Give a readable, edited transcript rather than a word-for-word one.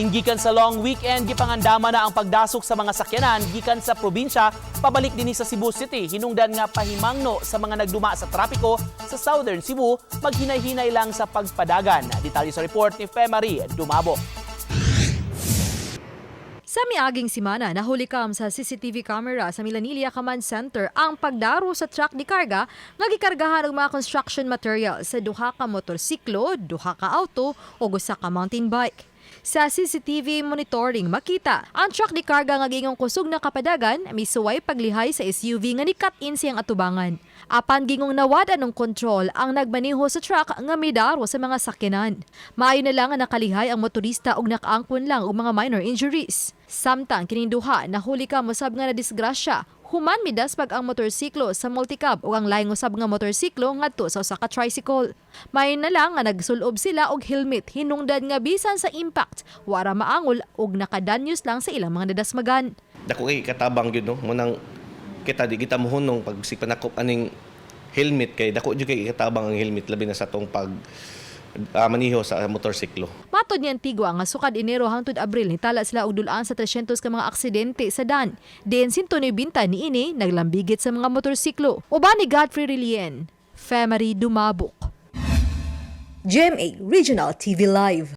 Gikan sa long weekend, gipangandama na ang pagdasok sa mga sakyanan gikan sa probinsya pabalik dinhi sa Cebu City. Hinungdan nga pahimangno sa mga nagduma sa trapiko sa Southern Cebu, maghinay-hinay lang sa pagpadagan. Detalye sa report ni Femary Dumabok. Sa miaging simana, nahulikam sa CCTV camera sa Milanilla Command Center ang pagdaro sa truck di karga nga gikargahan og mga construction material sa duha ka motorsiklo, duha ka auto ug usa ka mountain bike. Sa CCTV monitoring, makita ang truck di karga nga giingong kusog na kapadagan misuway paglihay sa SUV nga ni-cut in siyang atubangan. Apan gingong nawad anong kontrol ang nagmaneho sa truck nga midaro sa mga sakyanan. Maayo na lang nga nakalihay ang motorista ug nakaangkon lang og mga minor injuries. Samtang kining duha nahulikam usab nga nadisgrasya human midaspag ang motorsiklo sa multicab ug ang laing usab nga motorsiklo ngadto sa usa ka tricycle. Maayo na lang nga nagsulob sila og helmet hinungdan nga bisan sa impact wara maangol ug nakadanyos lang sa ilang mga nadasmagan. Dako kay katabang gyud, no? Munang kita di kita mohunong pag si panakop aning helmet kay dako jud kay katabang ang helmet, labi na sa atong pag maniho sa motorsiklo. Matod ni Antigua nga sukad Enero hangtod Abril nitala sila og dul-an sa 300 ka mga aksidente sa dan. Diin 190 niini naglambigit sa mga motorsiklo. Uban ni Godfrey Relien, Femary Dumabok. GMA Regional TV Live.